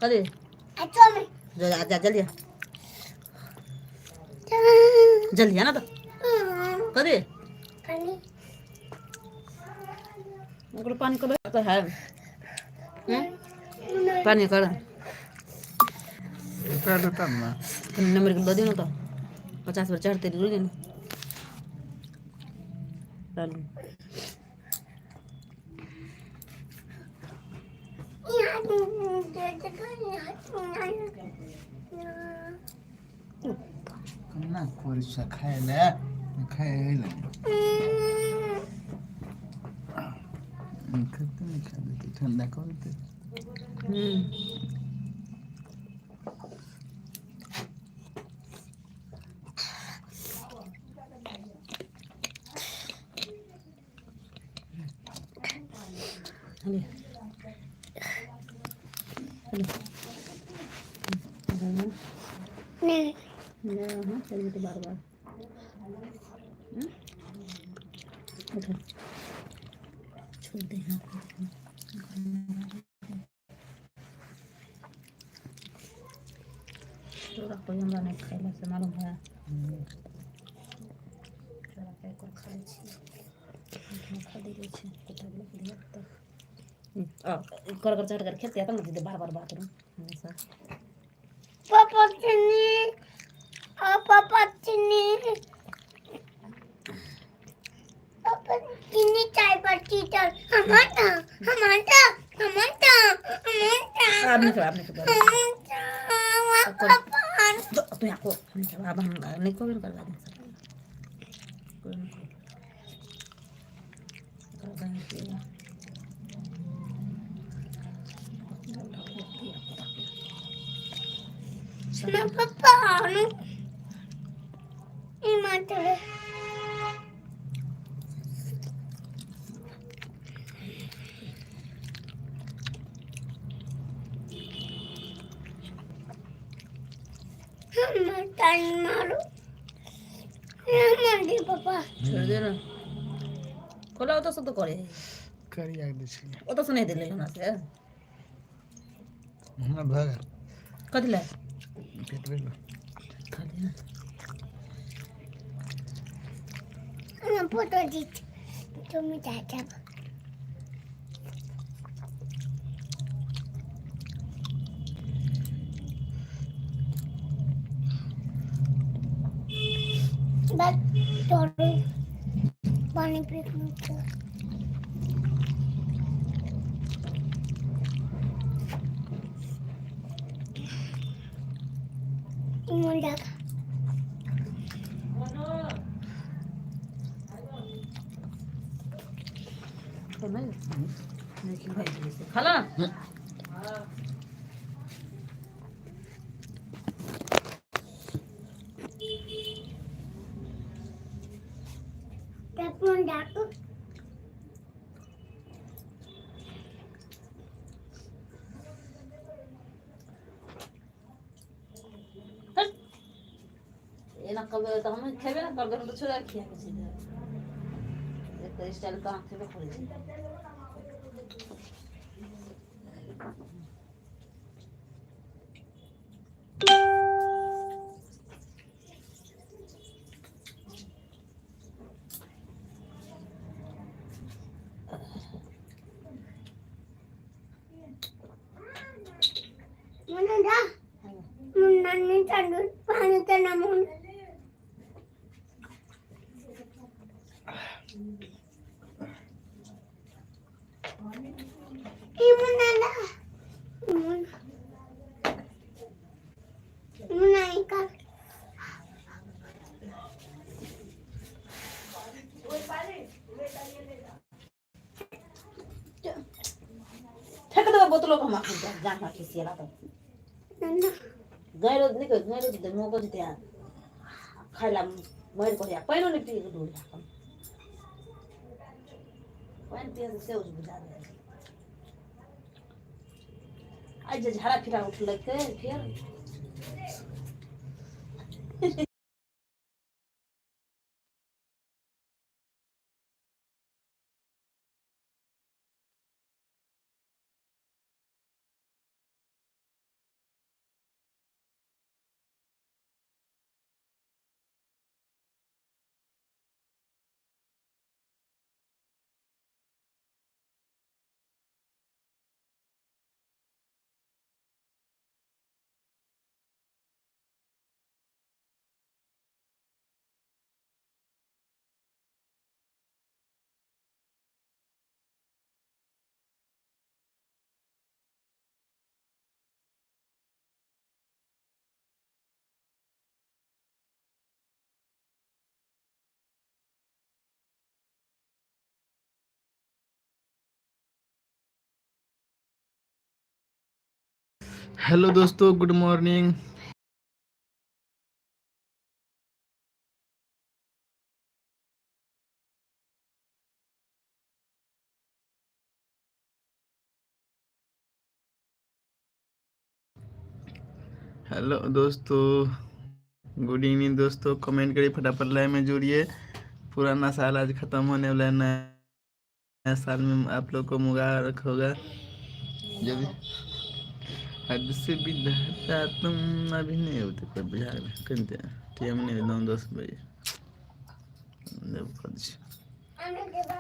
कथी? अच्छा में। जो जा, जल्दी आ। जल्दी आ ना तो। कथी? पानी। ओकरो पानी कब तो है? हम्म? पानी कर। उतार तब ना। नंबर के दऽ दियौ ने तऽ 50 बेर चढ़तै रुकि ने। चलू। केना करै छै खाय लए खाय लए खेतै नहि खा देतै, ठंडा कऽ देतै। हूँ। चलिए चलो। नहीं। हाँ, चलिए तो बार बार। उठो, छोड़ दे। हाँ, तोरा कोई हमरा नहि खैला से मालूम है। तोरा के कर खाइ छी, खा दै छै कुत्ता बोला धिया पुता कर कर चढ़ कर खेते तब ने बार बार बाथरूम हमेशा। पापा चीनी, पापा चीनी, पापा चीनी, चाय पत्ती चल हमारा हमारा हमारा हमारा। आब नहीं खेबै, आब नहीं खेबै। हमारा पापा। तो यहाँ को हम खेबै, आब हम नहि कहबे ने करबै आदमी सब कोइ नहि कहबै। एकरा कहीं पिएगा। ना पापा आनु ये माता है। हम ताली मारो मार दे पापा। छोड़ि दे ने, खोला ओतऽसँ तऽ करे। करिया दै छलियै। ओतऽसँ नहि देलै हमरा से। हमरा भऽ गेल। कथी लए? पेट भरि गेल। खा लिअ। हम फोटो जीत तुम चाचा। बस थोड़ी पानी पी मुंडा। खा ला। तब मुंडा को एना करबै तऽ हम खेबे ने करबै, हम तऽ छोड़ा खियाबै छी। एक तऽ स्टाइल कहाँ खेबे करै छै। मुंडा मुन्ना ने चालू पानी का नमून ई मुन्ना ना मुन्ना मुन्ना का। फेंक देबै बोतलो के, हम अखन जान खिसिएला तऽ। नन्ना। गैरो नहि कहै, गैरो जेतै मौको जेतै आ खाइ ला मरि कऽ पानिओ नहि पी कऽ ढूँढ पानि पिए से बुझा जाइ छै। आइ जे झाड़ा फिरा उठलै फेर। हेलो दोस्तों, गुड मॉर्निंग। हेलो दोस्तों, गुड इवनिंग दोस्तों। कमेंट करिए फटाफट, लाइव में जुड़िए। पुराना साल आज खत्म होने वाला है, नया साल में आप लोग को मुबारक होगा। जब हद से भी धरता तुम अभी नहीं होते कोई बिहार में कहते टाइम नहीं 9-10 बजे। আমি দেবা।